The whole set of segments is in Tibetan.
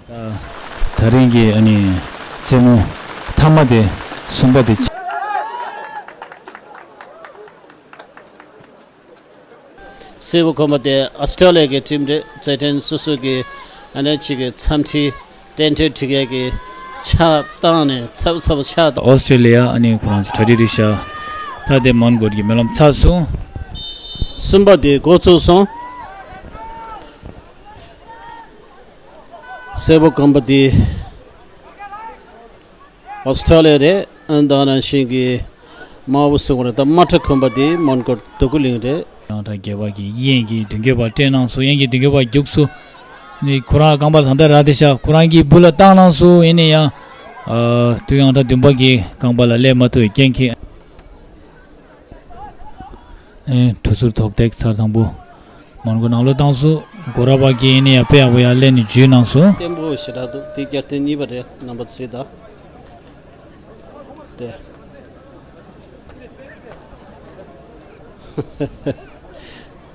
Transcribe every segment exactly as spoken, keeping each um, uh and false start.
ད་རིང་གི་ཨ་ནི་རྩེད་མོ་མཐའ་མ་དེ་གསུམ་པ་དེ། སེར་པོ་གོན་པ་དེ་ཨོ་སི་ཀྲོ་ལི་ཡ་གི་ཊིམ་རེད། རྩེད་འགྲན་སོ་སོ་གི་ཨ་ནི་གཅིག་གི་འཚམས་འདྲི་རྟེན་འབྲེལ་འགྲིག་ཡས་ཀྱི་ཕྱག་བཏང་ནས་ཚབ་ཚབ་ཕྱག་བཏང་། ཨོ་སི་ཀྲོ་ལི་ཡ་ཨ་ནི་ཁོ་རང་ཚོ་གྲ་སྒྲིག་རེད་ཤག་ད་དེ་མོན་གྷོ་གི་སྨོན་ལམ་ཚར་སོང་། གསུམ་པ་དེ་འགོ་བཙུགས་སོང་། སེར་པོ་གོན་པ་དེ་ཨོ་སི་ཀྲོ་ལི་ཡ་རེད། ཨ་ནི་ད་ག་ནང་བཞིན་གྱི་དམར་པོ་ཟེར་དགོས་རེད། ད་དམར་ཁྲ་གོན་པ་དེ་མོན་གྷོ་འདོད་རྒུ་གླིང་རེད། ཡང་ད་རྒྱལ་བ་གི་གཡས་ཀྱི་མདུན་སྐྱོད་པ་སྤྲད་གནང་སོང་། གཡོན་གྱི་མདུན་སྐྱོད་པ་རྒྱུགས་སོང་། ཨ་ནི་ཁོ་རང་རྐང་པ་ད་ལྟ་རག་བསྡད་ཤག་ཁོ་རང་གི་སྦུག་ལ་བཏང་གནང་སོང་། ཡིན་ནའི་ཡང་ཨ་དུས་ཡང་ད་བདུན་པ་གི་རྐང་པ་ལ་སླེབས་མ་ཐུབ་པའི་རྐྱེན་གྱིས། ཨེ། གྲུ་ཟུར་ཐོག་ཐེག་ཚར་དང་པོ་མོན་གྷོ་ནང་ལོགས་བཏང་སོང་། སྒོ་ར་པ་གིས་ཨེ་ནི་ཡ་དཔེ་ཡག་པོ་ཡར་སླེབས་ནས་འཇུས་གནང་སོང་། བརྟན་པོ་ཞེ་དྲག་འདུག་དེ་རྒྱབ་རྟེན་གཉིས་པ་རེད། རྣམ་པ་གཟིགས་དང་། དེ་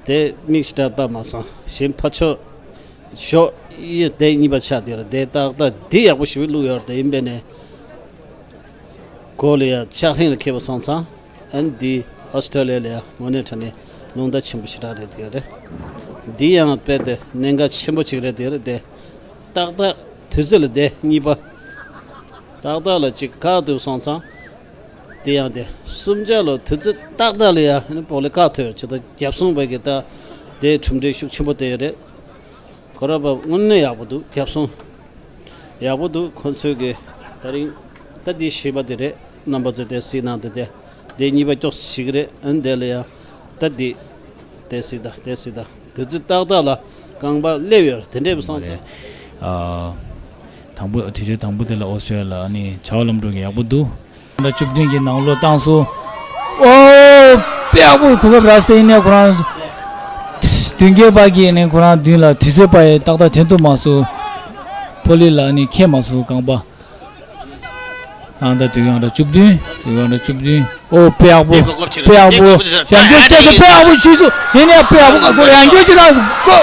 དེ་མིག་ཞེ་དྲག་བལྟ་མ་སོང་། གཞན་ཕར་ཕྱོགས་ཞོགས་ཡེ་དེ་གཉིས་པ་ཆགས་བསྡད་ཡོད་རེད། དེ་ཏག་ཏག་འདི་ཡག་པོ་ཞེ་པོ་བླུགས་ཡོད་རེད། དེ་ཡིན་པས་ནས། གོ་ལ་ཡ་ཕྱག་ལེན་ལ་འཁེལ་བ་སོང་ཙང་། ཨ་ནི་འདི་ཨོ་སི་ཀྲོ་ལི་ཡ་ལ་ཡ་དངོས་གནས་དྲང་གནས་རླུང་རྟ་ཆེན་པོ་ཞེ་དྲག་རེད་དེ་རེད། འདི་ཡང་དཔེ་དེ་གནད་འགག་ཆེན་པོ་ཅིག་རེད་དེ་རེད་དེ། ཏག་ཏག་དུས་ཚོད་ལ་དེ་གཉིས་པ་ཏག་ཏག་ལ་ཅིག་བཀག་ཐུབ་སོང་ཙང་། དེ་ཡང་དེ་གསུམ་ཆ་ལ་དུས་ཚོད་ཏག་ཏག་ལ་ཡ་ཨ་ནི་པོ་ལི་བཀག་ཐུབ་ཡོད་ཅིག་ད་རྒྱབ་སྲུང་བ་གི་ད་དེ་གྲུབ་འབྲས་ཤུགས་ཆེན་པོ་དེ་ཡོད་རེད། གོ་ར་པ་དངོས་གནས་ཡག་པོ་འདུག་རྒྱབ་སྲུང་ཡག་པོ་འདུག་ཁོ་ཚོས་གི་ད་རིང་ད་འདི་བཞི་པ་དེ་རེད། རྣམ་པ་ཚོས་དེ་གཟིགས་གནང་དེ་དེ་དེ་གཉིས་པ་ཀྱོག་ཞིག་རེད། ཨ་ནི་དེ་ལ་ཡང་ད་འདི་དེ་གཟིགས་ད་དེ་གཟིགས་ད་དུས་ཚོད་ཏག་ཏག་ལ་རྐང་པ་སླེབས་ཡོད་རེད། དེ་འདྲས་བསམ་ཙང་། ཨ། དང་པོ་དུས་ཚོད་དང་པོ་དེ་ལ་ཨོ་སི་ཀྲོ་ལི་ཡ་ལ་ཨ་ནི་བྱ་བ་ལམ་འགྲོ་གི་ཡག་པོ་འདུག་ད་བཅུ་བདུན་གྱི་ནང་ལོགས་བཏང་སོང་། ཨོ། དཔེ་ཡག་པོ་གོ་སྐབས་རག་སོང་། ཡིན་ནའི་ཁོ་རང་མདུན་སྐྱོད་པ་གིས་ནི་ཁོ་རང་མདུན་ལ་དུས་ཚོད་པ་ཡི་ཏག་ཏག་འཐེན་ཐུབ་མ་སོང་། ཕོ་ལི་ལ་ནི་འཁེལ་མ་སོང་རྐང་པ། ཨང་ད་དུས་ཡང་འདྲ་བཅུ་བདུན། དུས་ཡང་འདྲ་བཅུ་བདུན། ཨོ་དཔེ་ཡག་པོ། དཔེ་ཡག་པོ། ཡང་བསྐྱར་བྱས་ཏེ་དཔེ་ཡག་པོ་ཞུས་སོང་། ཡིན་ནའི་དཔེ་ཡག་པོ་མ་གོ། ཡང་བསྐྱར་ཅིག་རག་སོང་། ཀོ།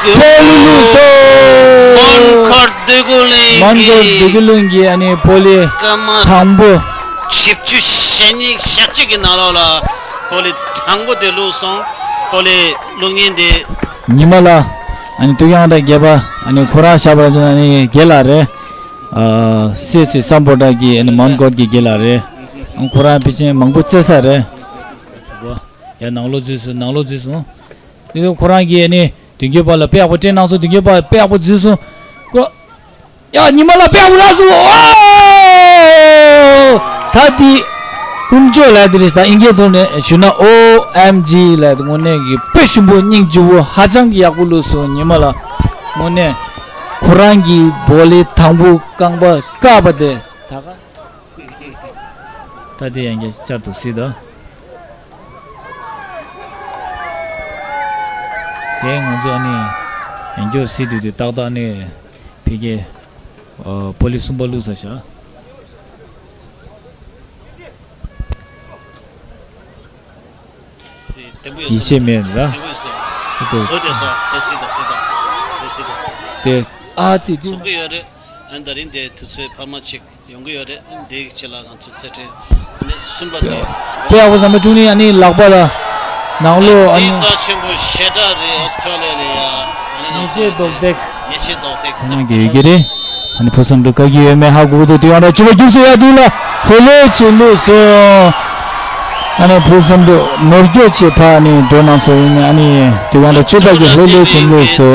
ཕོ་ལི་བླུགས་སོང་། མོན་གྷོ་འདོད་རྒུ་གླིང་གི། མོན་གྷོ་འདོད་རྒུ་གླིང་གི་ཨ་ནི་ཕོ་ལི་སྐར་མ་དང་པོ། བཞི་བཅུ་ཞེ་གཉིས་ཞེ་གཅིག་གི་ནང་ལོགས་ལ་ཕོ་ལི་དང་པོ་དེ་བླུགས་སོང་། ཕོ་ལི་བླུགས་མཁན་དེ། ཉི་མ་ལ་ཨ་ནི་དུས་ཡང་འདྲ་རྒྱལ་བ་ཨ་ནི་ཁོ་རང་ཤ་བར་ཅན་ཨ་ནི་རྒན་ལགས་རེད། ཨ། སི་སི་སམ་བྷོ་ཊ་གི་ཨ་ནི་མོན་གྷོ་གི་རྒན་ལགས་རེད། ཁོ་རང་ཕལ་ཆེར་མང་པོ་རྩེ་ས་རེད། ཡ་ནང་ལོགས་འཛུལ་སོང་། ནང་ལོགས་འཛུལ་སོང་། དེ་ཚོ་ཁོ་རང་གིས་ཨ་ནི་མདུན་སྐྱོད་པ་ལ་དཔེ་ཡག་པོ་སྤྲད་གནང་སོང་། མདུན་སྐྱོད་པ་དཔེ་ཡག་པོ་འཛུལ་སོང་། ཁོ། ཡ་ཉི་མ་ལ་དཔེ་ཡག་པོ་རག་སོང་། ཨོ། ད་དེ་ཀུན་སྤྱོད་ལབ་དེ་རེད། ད་ཨིན་སྐད་ཐོག་ནས་ཞུས་ན་ཨོ་ཨེམ་ཇི་ལབ་དེ་དངོས་གནས་ཀྱི་དཔེ་ཞིམ་པོ་སྙིང་རྗེ་པོ་ཧ་ཅང་གི་ཡག་པོ་བླུགས་སོང་ཉི་མ་ལ། དངོས་གནས་ཁོ་རང་གི་བོ་ལི་དང་པོ་རྐང་པ་བཀག་པ་དེ་ད་ག་ད་དེ་ཡང་བསྐྱར་བསྐྱར་དུ་གཟིགས་དང་། དེ་ང་ཚོ་ཨ་ནི་ཡང་བསྐྱར་གཟིགས་དུས་དེ་ཏག་ཏག་ནས་ཕ་གིའི་ཨ་བོ་ལི་གསུམ་པ་བླུགས་ཚར་ཤག་དེ་བདེ་པོ་ཡོད་ཡིད་ས་ཆེས་མེད་ར། བདེ་པོ་ཡོད་ས། དེ་བཟོ་དེ་བཟོ་དེ་སྲིད་དང་སྲིད་དང་དེ་སྲིད་དང་། དེ་ཨ་ཙི་དུ། བཟོ་གི་ཡོད་རེད། ཨ་ནི་ད་རིང་དེ་དུས་ཚོད་འཕར་མ་ཅིག་ཡོང་གི་ཡོད་རེད། ཨ་ནི་དེའི་ཆེད་ལ་ང་ཚོ་རྩེད་འགྲན་ཨ་ནི་གསུམ་པ་དེ། དཔེ་ཡག་པོ་ཟམ་པ་བཅུག་ནི་ཨ་ནི་ལག་པ་ལ་ནང་ལོགས་ཨ་ནི། འདི་རྩ་ཆེན་པོ་ཞེ་དྲག་རེད། ཨོ་སི་ཀྲོ་ལི་ཡ་ལ་ཡ་ཨ་ནི་ང་ཉེས་ཆད་རྡོག་རྡེག་ཉེས་ཆད་རྡོག་རྡེག་ཁོ་རང་གི་ཡོད་ཀྱི་རེད། ཨ་ནི་ཕུགས་བསམ་དུ་བཀག་གི་ཡོད་མེད་ཧ་གོ་གི་འདུག་དུས་ཡང་ལ་བཅུ་པ་རྒྱུགས་སོ་ཡ་དུས་ལ་ཧོ་ལེ་ཆེ་ལུས་སོ། ཨ་ནི་ཕུགས་བསམ་དུ་ནོར་སྐྱོ་ཆེ་ཕ་ནི་འགྲོ་ན་སོ་ཡིན་ནི་ཨ་ནི་དུས་ཡང་ལ་བཅུ་པ་གི་ཧོ་ལེ་ཆེ་ལུས་སོ།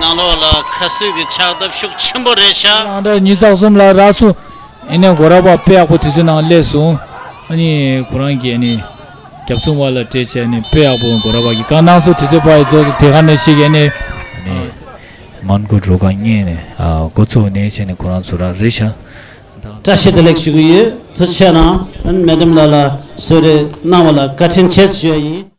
ནང་ལོགས་ལ་ཁ་སུས་ཀྱི་ཕྱག་བཏབ་ཤུགས་ཆེན་པོ་རེད་ཤག་ཨ་འདྲ་ཉི་ཚག་གསུམ་ལ་རག་སོང་། ཨེ་ནས་གོ་ར་པ་དཔེ་ཡག་པོ་དུས་ཚོད་ནང་སླེབས་སོང་། ཨ་ནི་ཁོ་རང་གིས་ཨ་ནི་རྒྱབ་སྲུང་བ་ལ་སྤྲད་བྱས་ཨ་ནི་དཔེ་ཡག་པོ་གོ་ར་པ་གིས་བཀག་གནང་སོང་། དུས་ཚོད་པ་ཡི་རྫོགས་སོང་། དེ་ག་ནས་ཤིག་ཨེ་ནས་ཨ་ནི་མོན་གྷོ་རུ་ཁག་གཉིས་ནས་ཨ་འགོ་ཚུགས་ནས་བྱས་ནས་ཁོ་རང་ཚོ་རང་རེད་ཤག་བཀྲ་ཤིས་བདེ་ལེགས་ཞུ་གི་ཡོད། ཐུགས་རྗེ་ཆེ་གནང་། ཨ་ནི་མེ་ཌམ་ལགས་ལ་གསོལ་རས་གནང་བ་ལ་བཀའ་དྲིན་ཆེ་ཞུ་ཡ་ཡིན།